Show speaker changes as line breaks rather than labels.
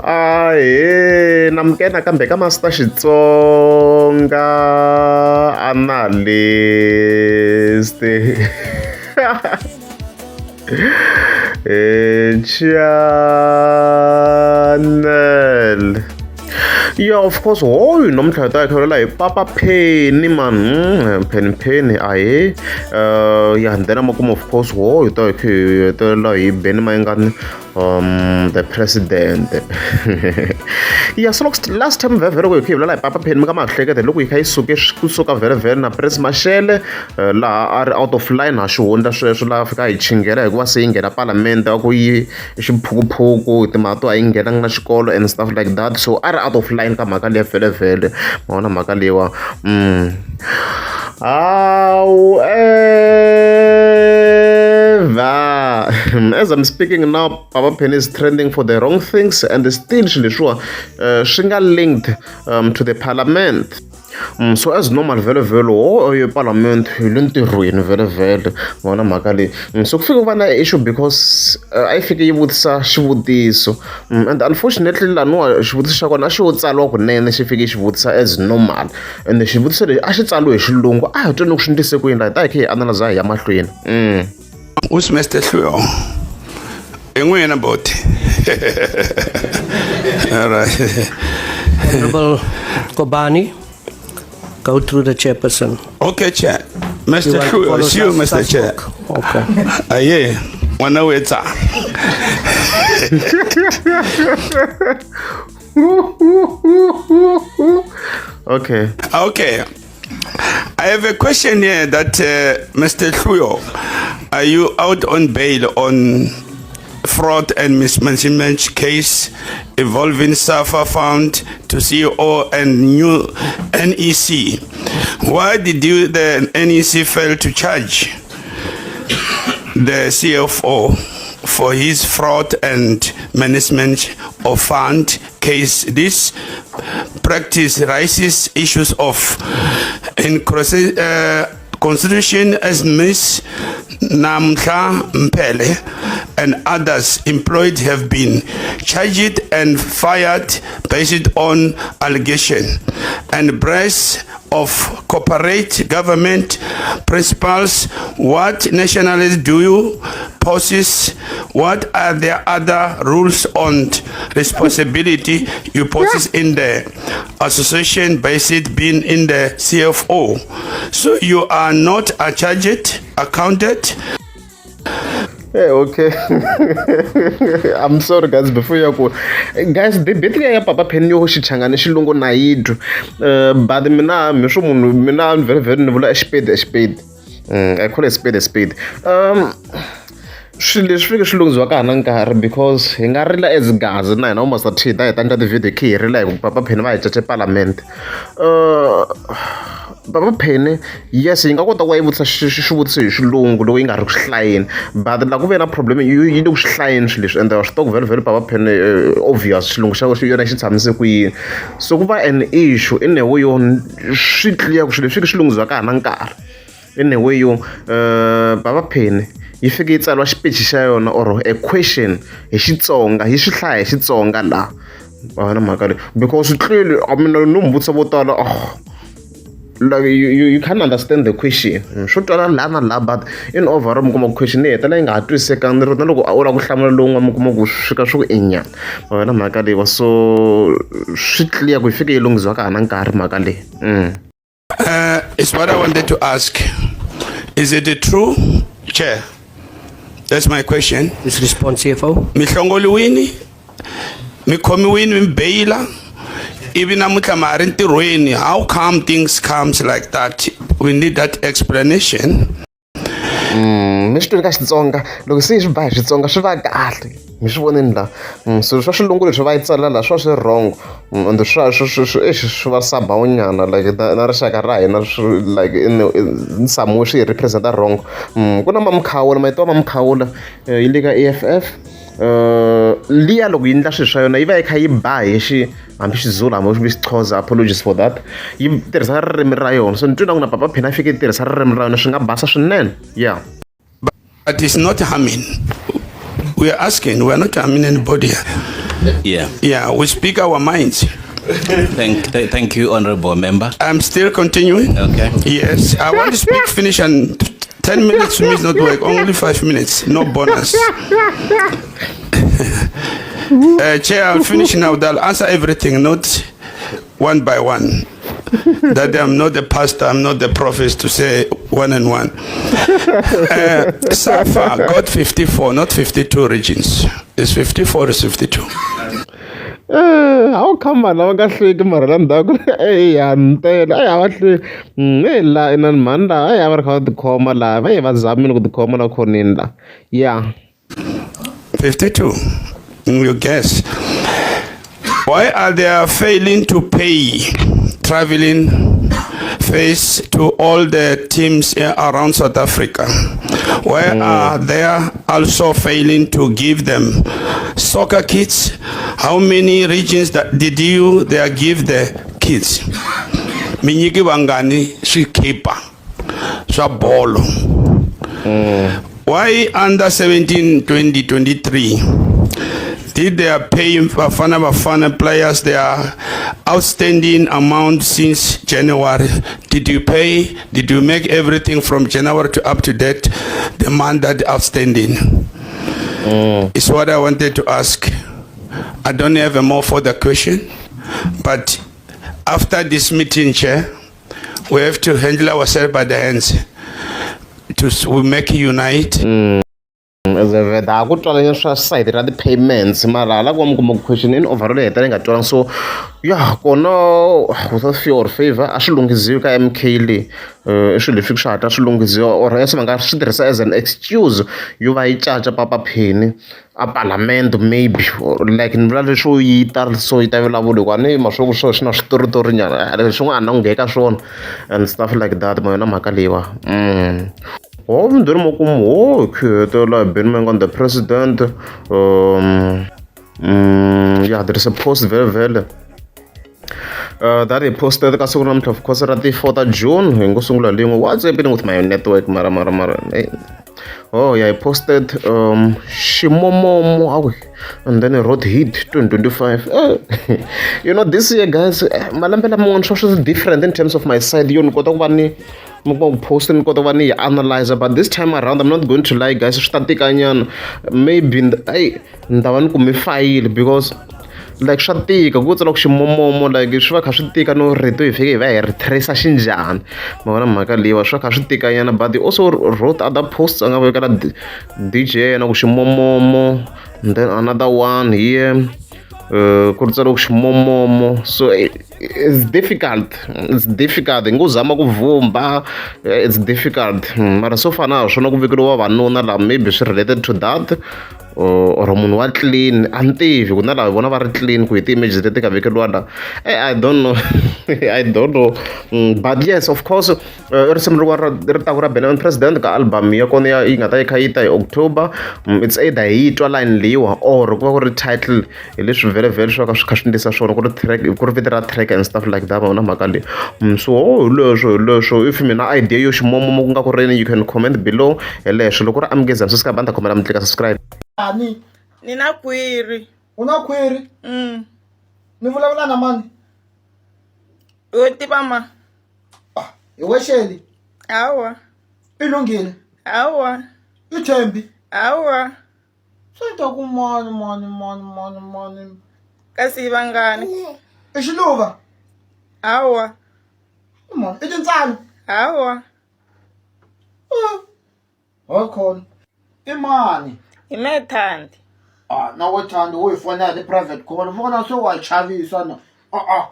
Ahee namukela nakambe ka Master Xitsonga Analyst channel. Yeah, of course, hoyu namuntlha hi ta hi khavela hi Papa Penny man, Penny Penny ahee ya then makumu of course hoyu hi ta hi kha hi hetelela hi Benny Mayengani the president. Yeah, so last time vhele loko hi kha hi vulavula hi Papa Penny mi nga ma hleketa loko hi kha yi suke kusuka vhele vhele na Prince Mashele laha a ri out of line ha xihundla sweswo laha fika hi chingela hikuva se yi nghena palamende a ku yi xiphukuphuku timhaka to a yi nghenanga na xikolo and stuff like that, so a ri out of line ka mhaka liya vhele vhele ma vona mhaka leyiwa. However, as I'm speaking now, Papa Penny is trending for the wrong things and still swilo leswiwa swi nga linked to the parliament. So as normal vhele vhele ho ye parliament hi le ntirhweni vhele vhele vona mhaka leyi. So ku fike ku va na issue because a yi fike yi vutisa xivutiso, and unfortunately laniwa xivutiso xa kona a xi yo tsariwa kunene, xi fike xi vutisa as normal, and xivutiso lexi a xi tsariwe hi xilungu, a hi tweni ku swi ndlise ku yini laha hi ta hi kha hi analyze hi ya mahlweni.
Who's Mr. Hluyo? I n'wina boti. All right.
Honorable Kobani, go through the chairperson.
Okay, Chair.
You
Mr.
want to
Hluyo,
follow
it's you, Mr. Chair.
Okay.
Aye, n'wana wetsa.
Okay.
Okay. I have a question here that Mr. Hluyo, are you out on bail on fraud and mismanagement case involving SAFA Fund to CEO and new NEC? Why did you, the NEC, fail to charge the CFO for his fraud and management of fund case? This practice raises issues of constitution as Ms. Namhla Mpele and others employed have been charged and fired based on allegation and breach of corporate government principles. What nationalities do you possess? What are the other rules on responsibility you possess in the association based being in the CFO? So you are not a charged accountant.
Hey, okay. I'm sorry guys, before you go. Guys, debate liya ya Papa Penny yo xichangani xilungu na yi twa. But mina mi swo munhu mina ni vhele vhele ni vula xipedi xipedi. I call it spade a spade. Swilo leswi fike swi lunghiziwa ka ha na nkarhi because hi nga rila as gazi na hina Master T ta hi ta endla ti-video hi kha hi rila hi ku Papa Penny va hi cace palamende. Papa Penny, yes, yi nga kota ku va yi vutisa xivutiso hi xilungu loko yi nga ri ku swi hlayeni, but laha ku ve na problem yi le ku swi hlayeni swilo leswi, ende wa swi tiva ku vhele vhele Papa Penny obvious xilungu xa yona xi tshamise ku yini, so ku va an issue in a way yo swi clear ku swilo leswi swi lunghiziwa ka ha na nkarhi. In a way yo Papa Penny yi fike yi tsariwa xipichi xa yona or a question hi Xitsonga, yi swi hlaya hi Xitsonga laha va na mhaka leyi, because clearly I mean no mi vutisa vo tala, oh, like you can't understand the question. Swo twala laha na laha, but in overall mi kuma ku question yi hetelela yi nga ha twisisekanga ni na loko u lava ku hlamula lowun'wana mi kuma ku swi fika swi ku inyana ma na mhaka leyiwa, so swi clear ku yi fike yi lunghiziwa ka ha na nkarhi mhaka leyi.
It's what I wanted to ask. Is it true, Chair? That's my question.
This response, CFO.
Mi hlongoliwini, mi khomiwini, mi beyila, ivi namuntlha ma ha ri ntirhweni. How come things comes like that? We need that explanation.
Mi swi twile ka Xitsonga, loko se yi swi ba hi Xitsonga swi va kahle, mi swi vonini laha. Swilo swa xilungu leswi va yi tsalela laha swi va swi wrong, and swa swi swi swi exi swi va sabawunyana like na rixaka ra hina swi like in some way swi hi represent-a wrong. Ku na Mamkhawula, ma yi tiva Mamkhawula, yi le ka EFF. Liya loko yi endla swilo swa yona yi va yi kha yi ba hi xi hambi Xizulu hambi Xixhosa, apologies for that, yi tirhisa ririmi ra yona, so ni twi na ku na Papa Penny a fike yi tirhisa ririmi ra yona swi nga basa swinene, yeah.
But it's not harming. We are asking, we are not harming anybody.
Yeah.
Yeah, we speak our minds.
Thank you, Honorable Member.
I'm still continuing.
Okay.
Yes, I want to speak, finish, and 10 minutes to me is not work, only 5 minutes, no bonus. Chair, I'll finish now. I'll answer everything, not one by one. That I'm not the pastor, I'm not the prophet to say one and one. SAFA got 54, not 52 regions. It's 54 to 52.
How come vanhu lava nga hleki mara la ndzhaku eya ntela eya va hleki e la inani mhani laha eya va ri kha va tikhoma laha va ye va zamile ku tikhoma la khoneni la ya.
52. You guess. Why are they failing to pay traveling fees to all the teams around South Africa? Why are they also failing to give them soccer kits? How many regions that did you they give the kids? Minyiki vangani swikipa swa bolo? Why under 17 2023 did they pay Bafana Bafana players their outstanding amount since January? Did you pay? Did you make everything from January to up to date? The man that outstanding. It's what I wanted to ask. I don't have a more further question, but after this meeting, Chair, we have to handle ourselves by the hands to we make unite.
Vheta ku twala swa side ra ti-payments mara hala ku va mi kuma question in overall yi hetelela yi nga twalangi, so ya kona without fear or favor a swi lunghiziwi ka MK leyi. I swilo leswi swi hatla swi lunghiziwa or else va nga swi tirhisa as an excuse yo va yi caca Papa Penny a palamende maybe, or like ni vula leswo yi ta so yi ta vulavula hikuva ni maswo swo swi na switoritori nyana swin'wana a na ku nghena ka swona and stuff like that ma yona mhaka leyiwa. Oh, ndzi ri makumu ho hi Benny Mayengani the president. Yeah, there is a post very very that he posted ka siku namuntlha, of course, ra ti 4 ta June. Hi ngo sungula lin'we. What's happening with my network? Mara mara mara, hey. Oh yeah, he posted ximomomo awi and then he wrote hit 2025. This year, guys, malembe laman'wana swa swi different in terms of my side yo ni kota ku va ni mi kuma ku post ni kota ku va ni yi analyze, but this time around I'm not going to lie, guys, swi ta tikanyana. Maybe ai ni ta va ni kume fayili because like swa tika ku tsala ku ximomomo, like swi va kha swi tika no rito hi fike hi va hi ri trace xinjhani, ma vona mhaka leyiwa swi va kha swi tikanyana. But he also wrote other posts, a nga vekela DJ na ku ximomomo and then another one here ku ri tsala ku ximomomo, so it's difficult, it's difficult. Hi ngo zama ku vhumba, it's difficult. Mara so far na swona ku vekeriwa vavanuna laha, maybe swi related to that or munhu wa clean, a ni tivi ku na lava vona va ri clean ku hi ti-images leti nga vekeriwa la. I don't know, I don't know. But yes, of course, i risimu rin'wana ri taku ra Benny President ka album ya kona ya yi nga ta yi kha yi ta hi October. It's either hi yi twa line leyiwa or ku va ku ri title hi leswi vhele vhele swi va ka swi kha swi endlisa swona ku ri track, ku ri vito ra track and stuff like that, ma vona mhaka leyi. So oh, hi leswo hi leswo. If mina idea yo ximomomo ku nga ku rini, you can comment below. Hi leswo loko ri amukeza subscribe, a ni ta khomela mi tlika subscribe.
Ani?
Ni na khwiri.
U na khwiri?
Mm.
Ni vulavula na mani?
U tiva ma?
Ah, hi wexeli.
Hawa.
I lunghile.
Hawa.
I Thembi.
Hawa.
Swi ta ku mani mani mani mani mani.
Kasi vangani?
I xiluva.
Hawa.
I mani? I tintswalo.
Hawa.
Ho khona. I mani?
Hi me Thandi.
Ah, na we Thandi wo hi fonela hi private call. Vona se wa chavisa na. Ah ah.